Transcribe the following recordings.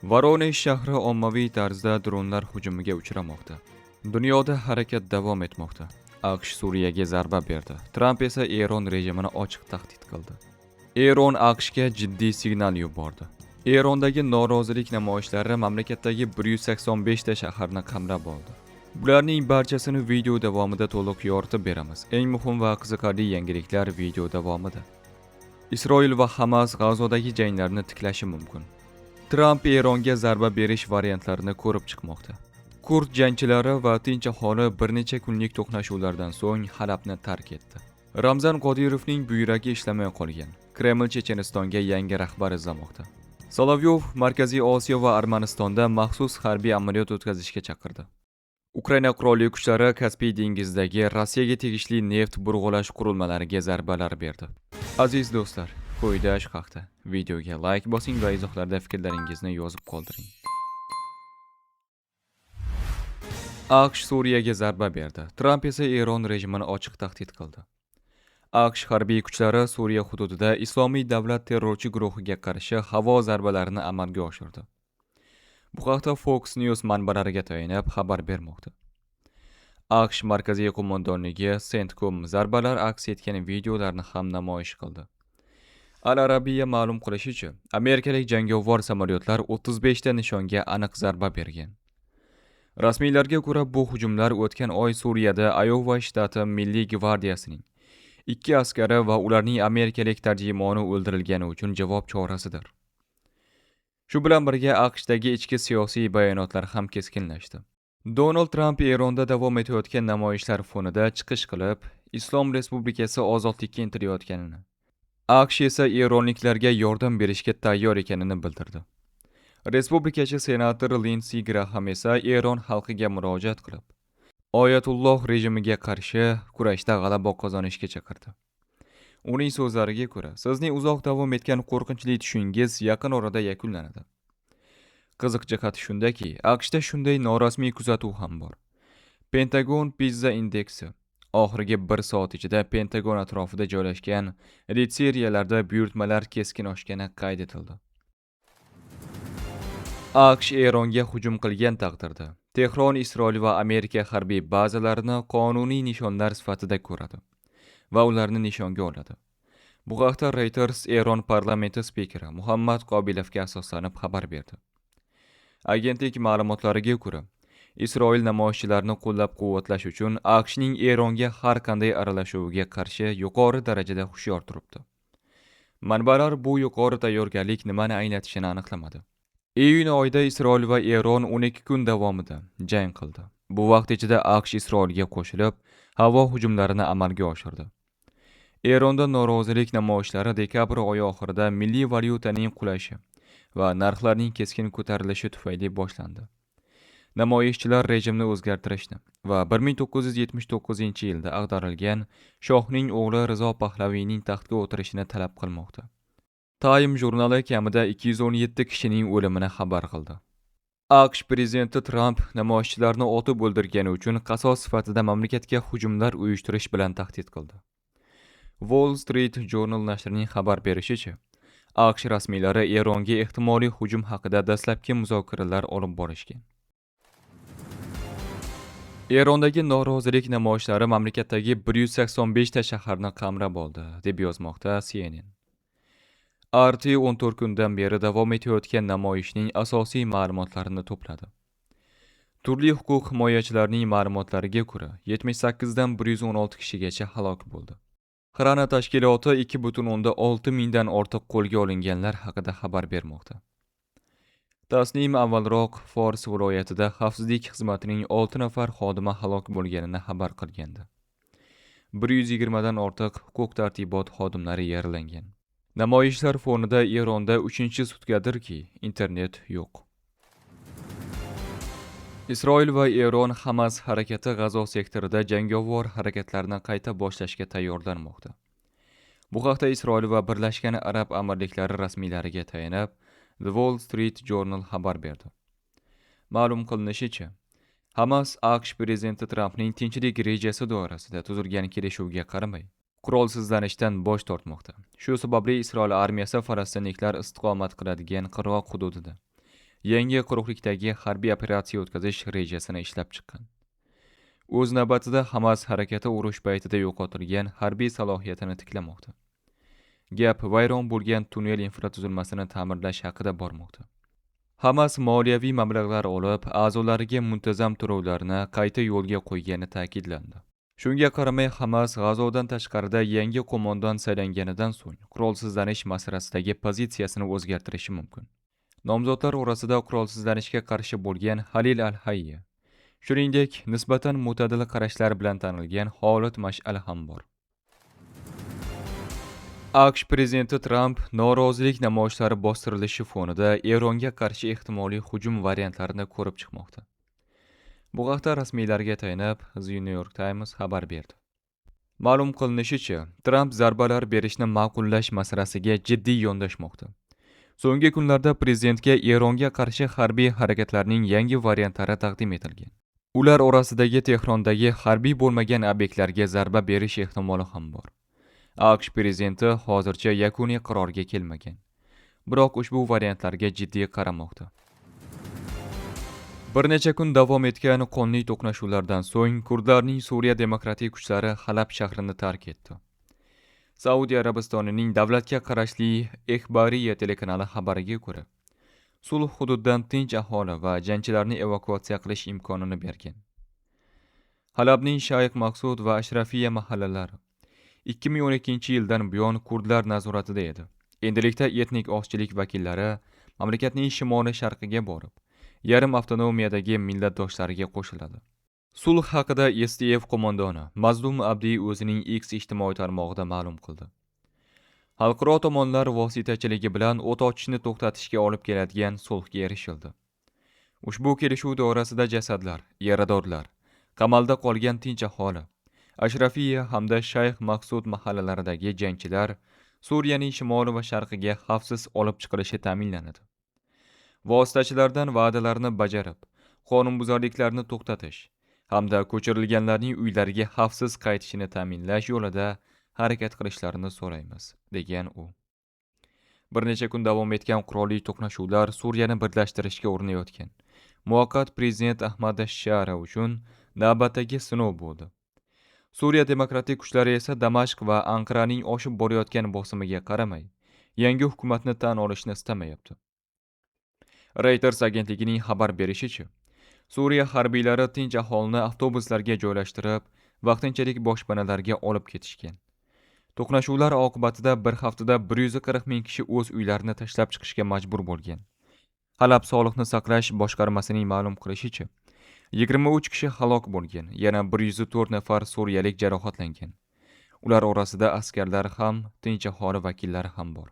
Voronej shahri ommaviy tarzda dronlar hujumiga uchramoqda. Dunyoda harakat davom etmoqda. AQSh Suriyaga zarba berdi. Tramp esa Eron rejimini ochiq tahdid qildi. Eron AQShga jiddiy signal yubordi. Erondagi norozilik namoyishlari mamlakatdagi 185 ta shaharni qamrab oldi. Bularning barchasini video davomida to'liq yoritib beramiz. Eng muhim va qiziqarli yangiliklar video davomida. Isroil va Hamas G'azodagi janglarni tiklashi mumkin. Tramp Eronga zarba berish variantlarini ko'rib chiqmoqda. Kurd jangchilari va tinch aholi bir necha kunlik to'qnashuvlardan so'ng Halabni tark etdi. Ramzan Qodirovning buyragi ishlamay qolgan. Kreml Chechenistonga yangi rahbar izlamoqda. Solovyov Markaziy Osiyo va Armanistonda maxsus harbiy amaliyot o'tkazishga chaqirdi. Ukraina qurolli kuchlari Kaspiy dengizidagi Rossiyaga tegishli neft burg'ulash qurilmalariga zarbalar berdi. Aziz do'stlar, quyida shu haqda. Videoga like bosing va izohlarda fikrlaringizni yozib qoldiring. AQSh Suriyaga zarba berdi. Tramp esa Eron rejimini ochiq tahdid qildi. AQSh harbiy kuchlari Suriya hududida Islomiy davlat terrorchi guruhiga qarshi havo zarbalarini amalga oshirdi. Bu haqda Fox News manbalariga tayanib xabar bermoqda. AQSh markaziy qo'mondonligi CENTCOM zarbalar aks etgan videolarni ham namoyish qildi. Al Arabiya ma'lum qilishicha, amerikalik jangovar samolyotlar 35 ta nishonga aniq zarba bergan. Rasmiylarga ko'ra, bu hujumlar o'tgan oy Suriyada Ayova shtati Milliy gvardiyasining ikki askari va ularning amerikalik tarjimoni o'ldirilgani uchun javob chorasidir. Shu bilan birga AQShdagi ichki siyosiy bayonotlar ham keskinlashdi. Donald Tramp Eronda davom etayotgan namoyishlar fonida chiqish qilib, Islom Respublikasi ozodlikka intilayotganini, AQSh esa eronliklarga yordam berishga tayyor ekanini bildirdi. Respublikachi senator Lindsey Graham esa Eron xalqiga murojaat qilib, Oyatulloh rejimiga qarshi kurashda g'alaba qozonishga chaqirdi. Uning so'zlariga ko'ra, sizning uzoq davom etgan qo'rqinchli tushingiz yaqin orada yakunlanadi. Qiziq jihati shundaki, AQShda shunday norasmiy kuzatuv ham bor. Pentagon Pizza indeksi oxirgi bir soat ichida Pentagon atrofida joylashgan pitseriyalarda buyurtmalar keskin oshgani qayd etildi. AQSh Eronga hujum qilgan taqdirda Tehron Isroil va Amerika harbiy bazalarini qonuniy nishonlar sifatida ko'radi va ularni nishonga oladi. Bu haqda Reuters Eron parlamenti spikeri Muhammad Qobilovga asoslanib xabar berdi. Agentlik ma'lumotlariga ko'ra, Isroil namoyishchilarni qo'llab-quvvatlash uchun AQShning Eronga har qanday aralashuviga qarshi yuqori darajada hushyor turibdi. Manbalar bu yuqori tayyorgarlik nimani anglatishini aniqlamadi. Iyun oyida Isroil va Eron 12 kun davomida jang qildi. Bu vaqt ichida AQSh Isroilga qo'shilib, havo hujumlarini amalga oshirdi. Eronda norozilik namoyishlari dekabr oyi oxirida milliy valyutaning qulashi va narxlarning keskin ko'tarilishi tufayli boshlandi. Namoyishchilar rejimni o'zgartirishni va 1979-yilda ag'darilgan shohning o'g'li Rizo Pahlaviyning taxtga o'tirishini talab qilmoqda. Time jurnali kamida 217 kishining o'limini xabar qildi. AQSh prezidenti Tramp namoyishchilarni otib o'ldirgani uchun qasos sifatida mamlakatga hujumlar uyushtirish bilan tahdid qildi. Wall Street Journal nashrining xabar berishicha, AQSh rasmiylari Eronga ehtimoliy hujum haqida dastlabki muzokaralar olib borishgan. Erondagi norozilik namoyishlari mamlakatdagi 185 ta shaharni qamrab oldi, deb yozmoqda CNN. RT 14 kundan beri davom etayotgan namoyishning asosiy ma'lumotlarini to'pladi. Turli huquq himoyachilarining ma'lumotlariga ko'ra, 78 dan 116 kishigacha halok bo'ldi. Xrana tashkiloti 2,6 mingdan ortiq qo'lga olinganlar haqida xabar bermoqda. Tasnim avvalroq Fors viloyatida xavfsizlik xizmatining 6 nafar xodimi halok bo'lganini xabar qilgandi. 120 dan ortiq huquq-tartibot xodimlari yaralangan. Namoyishlar fonida Eronda 3-sutkadirki, internet yo'q. Isroil va Eron Hamas harakati G'azo sektorida jangovar harakatlarni qayta boshlashga tayyorlanmoqda. Bu haqda Isroil va Birlashgan Arab Amirliklari rasmiylariga tayanib, The Wall Street Journal xabar berdi. Ma'lum qilinishicha, Hamas AQSh prezidenti Trampning tinchlik rejasi doirasida tuzilgan kelishuvga qaramay, qurolsizlanishdan bosh tortmoqda. Shu sababli Isroil armiyasi falastinliklar istiqomat qiladigan qirg'oq hududida yangi quruqlikdagi harbiy operatsiya o'tkazish rejasini ishlab chiqqan. O'z navbatida Hamas harakati urush paytida yo'qotilgan harbiy salohiyatini tiklamoqda. Gap vayron bo'lgan tunnel infratuzilmasini ta'mirlash haqida bormoqda. Hamas moliyaviy mablag'lar olib, a'zolariga muntazam to'lovlarni qayta yo'lga qo'ygani ta'kidlandi. Shunga qaramay, Hamas G'azodan tashqarida yangi qo'mondon saylanganidan so'ng qurolsizlanish masalasidagi pozitsiyasini o'zgartirishi mumkin. Nomzodlar orasida qurolsizlanishga qarshi bo'lgan Halil al-Hayya, shuningdek, nisbatan mo'tadil qarashlar bilan tanilgan Xolid Mash'al ham bor. AQSh prezidenti Tramp norozilik namoyishlari bostirilishi fonida Eronga qarshi ehtimoliy hujum variantlarini ko'rib chiqmoqda. Bu haqda rasmiylarga tayanib The New York Times xabar berdi. Ma'lum qilinishicha, Tramp zarbalar berishni ma'qullash masalasiga jiddiy yondashmoqda. So'nggi kunlarda prezidentga Eronga qarshi harbiy harakatlarning yangi variantlari taqdim etilgan. Ular orasidagi Tehrondagi harbiy bo'lmagan obyektlarga zarba berish ehtimoli ham bor. AQSh prezidenti hozircha yakuniy qarorga kelmagan. Biroq ushbu variantlarga jiddiy qaramoqda. Bir necha kun davom etgan qonli to'qnashuvlardan so'ng kurdlarning Suriya demokratik kuchlari Halab shahrini tark etdi. Saudiya Arabistonining davlatga qarashli Exbariya telekanali xabariga ko'ra, sulh hududdan tinch aholi va jangchilarni evakuatsiya qilish imkonini bergan. Halabning Shayx Maqsud va Ashrafiya mahallalari 2012-yildan buyon kurdlar nazoratida edi. Endilikda etnik ozchilik vakillari mamlakatning shimoli-sharqiga borib, yarim avtonomiyadagi millatdoshlariga qo'shiladi. Sulh haqida SDF qo'mondoni Mazlum Abdi o'zining X ijtimoiy tarmog'ida ma'lum qildi. Xalqaro tomonlar vositachiligi bilan o't ochishni to'xtatishga olib keladigan sulhga erishildi. Ushbu kelishuv doirasida jasadlar, yaradorlar, qamalda qolgan tinch aholi, Ashrafiya hamda Shayx Maqsud mahallalaridagi jangchilar Suriyaning shimoli va sharqiga xavfsiz olib chiqilishi ta'minlanadi. Vositachilardan va'dalarni bajarib, qonunbuzarliklarni to'xtatish hamda ko'chirilganlarning uylariga xavfsiz qaytishini ta'minlash yo'lida harakat qilishlarini so'raymiz, degan u. Bir necha kun davom etgan qurolli to'qnashuvlar Suriyani birlashtirishga urinayotgan muvaqqat prezident Ahmad ash-Shara uchun navbatdagi sinov bo'ldi. Suriya demokratik kuchlari esa Damashq va Anqaraning oshib borayotgan bosimiga qaramay, yangi hukumatni tan olishni istamayapti. Reuters agentligining xabar berishicha, Suriya harbiylari tinch aholini avtobuslarga joylashtirib, vaqtinchalik boshpanalarga olib ketishgan. To'qnashuvlar oqibatida bir haftada 140 ming kishi o'z uylarini tashlab chiqishga majbur bo'lgan. Halab sog'liqni saqlash boshqarmasining ma'lum qilishicha, 23 kishi halok bo'lgan, yana 104 nafar suriyalik jarohatlangan. Ular orasida askarlar ham, tinch aholi vakillari ham bor.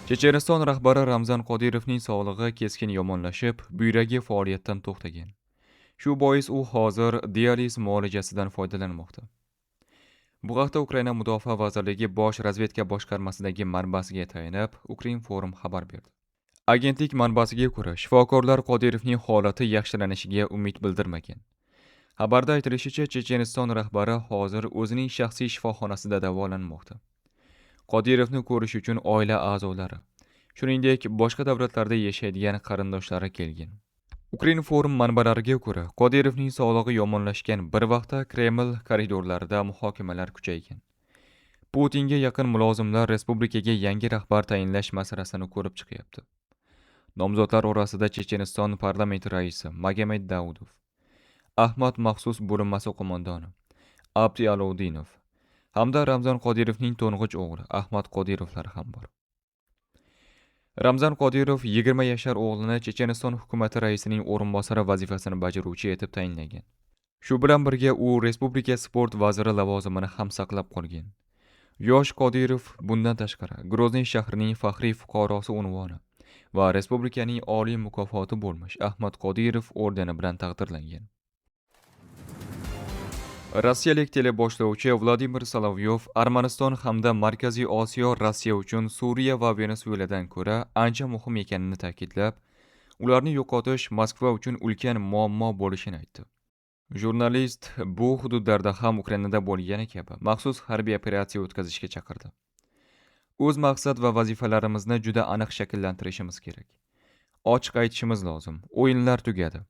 Checheniston rahbari Ramzan Qodirovning sog'lig'i keskin yomonlashib, buyragi faoliyatdan to'xtagan. Shu bois u hozir dializ muolajasidan foydalanmoqda. Bu haqda Ukraina Mudofaa vazirligi bosh razvedka boshqarmasidagi manbasiga tayanib, Ukrinform xabar berdi. Agentlik manbasiga ko'ra, shifokorlar Qodirovning holati yaxshilanishiga umid bildirmagan. Xabarda aytilishicha, Checheniston rahbari hozir o'zining shaxsiy shifoxonasida davolanmoqda. Qodirovni ko'rish uchun oila a'zolari, shuningdek, boshqa davlatlarda yashaydigan qarindoshlari kelgan. Ukrinform manbalariga ko'ra, Qodirovning sog'lig'i yomonlashgan bir vaqtda Kreml koridorlarida muhokamalar kuchaygan. Putinga yaqin mulozimlar respublikaga yangi rahbar tayinlash masalasini ko'rib chiqyapti. Nomzodlar orasida Checheniston parlamenti raisi Magomed Daudov, Ahmad maxsus bo'linmasi qo'mondoni Abdi Aloudinov hamda Ramzan Qodirovning to'ng'ich o'g'li Ahmad Qodirovlar ham bor. Ramzan Qodirov 20 yashar o'g'lini Checheniston hukumati raisining o'rinbosari vazifasini bajaruvchi etib tayinlagan. Shu bilan birga u respublika sport vaziri lavozimini ham saqlab qolgan. Yosh Qodirov bundan tashqari Grozniy shahrining faxriy fuqarosi unvoni va respublikaning oliy mukofoti bo'lmish Ahmad Qodirov ordeni bilan taqdirlangan. Rossiyalik teleboshlovchi Vladimir Solovyov Armaniston hamda Markaziy Osiyo Rossiya uchun Suriya va Venesueladan ko'ra ancha muhim ekanini ta'kidlab, ularni yo'qotish Moskva uchun ulkan muammo bo'lishini aytdi. Jurnalist bu hududlarda ham Ukrainada bo'lgani kabi maxsus harbiy operatsiya o'tkazishga chaqirdi. O'z maqsad va vazifalarimizni juda aniq shakllantirishimiz kerak. Ochiq aytishimiz lozim, o'yinlar tugadi.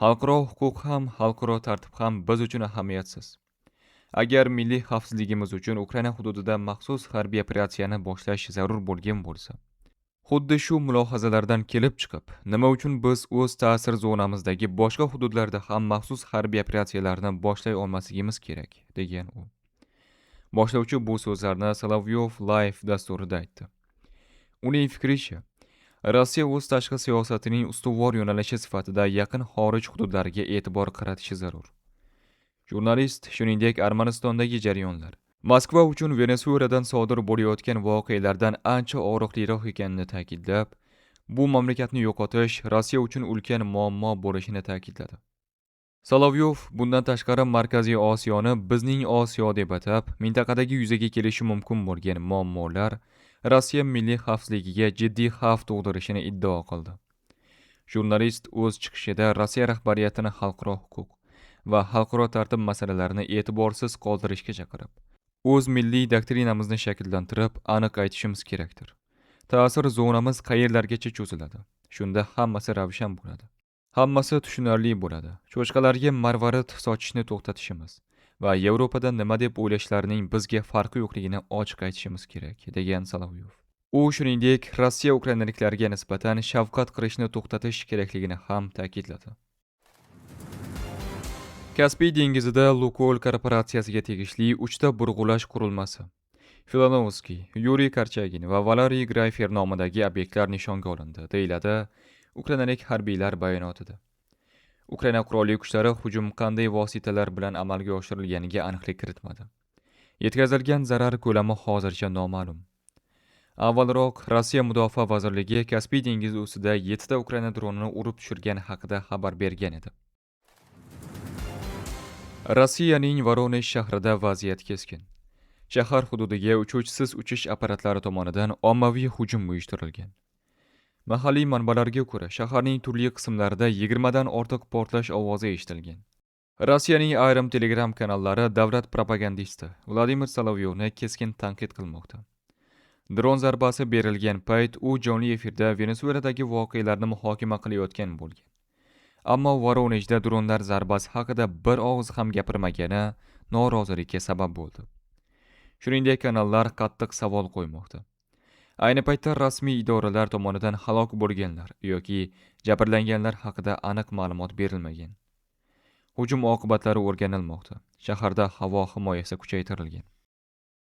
Xalqaro huquq ham, xalqaro tartib ham biz uchun ahamiyatsiz. Agar milliy xavfsizligimiz uchun Ukraina hududida maxsus harbiy operatsiyani boshlash zarur bo'lgan bo'lsa, xuddi shu mulohazalardan kelib chiqib, nima uchun biz o'z ta'sir zonamizdagi boshqa hududlarda ham maxsus harbiy operatsiyalarni boshlay olmasligimiz kerak, degan u. Boshlovchi bu so'zlarni Solovyov Live dasturida aytdi. Uning fikricha, Rossiya o'z tashqi siyosatining ustuvor yo'nalishi sifatida yaqin xorij hududlariga e'tibor qaratishi zarur. Jurnalist shuningdek Armanistondagi jarayonlar Moskva uchun Venesueladan sodir bo'layotgan voqealardan ancha og'riqliroq ekanini ta'kidlab, bu mamlakatni yo'qotish Rossiya uchun ulkan muammo bo'lishini ta'kidladi. Solovyov bundan tashqari Markaziy Osiyoni bizning Osiyo deb atab, mintaqadagi yuzaga kelishi mumkin bo'lgan muammolar Rossiya milliy xavfsizligiga jiddiy xavf tug'dirishini iddao qildi. Jurnalist o'z chiqishida Rossiya rahbariyatini xalqaro huquq va xalqaro tartib masalalarini e'tiborsiz qoldirishga chaqirib, o'z milliy doktrinamizni shakllantirib, aniq aytishimiz kerakdir. Ta'sir zonamiz qayerlargacha cho'ziladi? Shunda hammasi ravshan bo'ladi. Hammasi tushunarli bo'ladi. Cho'chqalarga marvarid sochishni to'xtatishimiz va Yevropada nima deb o'ylashlarining bizga farqi yo'qligini ochiq aytishimiz kerak, degan Solovyov. U shuningdek Rossiya ukrainaliklarga nisbatan shafqat qilishni to'xtatish kerakligini ham ta'kidladi. Kaspiy dengizida Lukoil korporatsiyasiga tegishli 3 ta burg'ulash qurilmasi Filanovskiy, Yuriy Korchagin va Valeriy Grayfer nomidagi obyektlar nishonga olindi, deyiladi ukrainalik harbiylar bayonotida. Ukraina qurolli kuchlari hujum qanday vositalar bilan amalga oshirilganiga aniqlik kiritmadi. Yetkazilgan zarar ko'lami hozircha noma'lum. Avvalroq Rossiya Mudofaa vazirligi Kaspiy dengizi ustida 7 ta Ukraina dronini urib tushirgani haqida xabar bergan edi. Rossiyaning Voronej shahrida vaziyat keskin. Shahar hududiga uchuvchisiz uchish apparatlari tomonidan ommaviy hujum uyushtirilgan. Mahalliy manbalarga ko'ra, shaharning turli qismlarida 20 dan ortiq portlash ovozi eshitilgan. Rossiyaning ayrim Telegram kanallari davlat propagandisti Vladimir Solovyovni keskin tanqid qilmoqda. Dron zarbasi berilgan payt u jonli efirda Venesueladagi voqealarni muhokama qilayotgan bo'lgan. Ammo Voronejda dronlar zarbasi haqida bir og'iz ham gapirmagani norozilikka sabab bo'ldi. Shuningdek, kanallar qattiq savol qo'ymoqda. Ayni paytda rasmiy idoralar tomonidan halok bo'lganlar yoki jabrlanganlar haqida aniq ma'lumot berilmagan. Hujum oqibatlari o'rganilmoqda. Shaharda havo himoyasi kuchaytirilgan.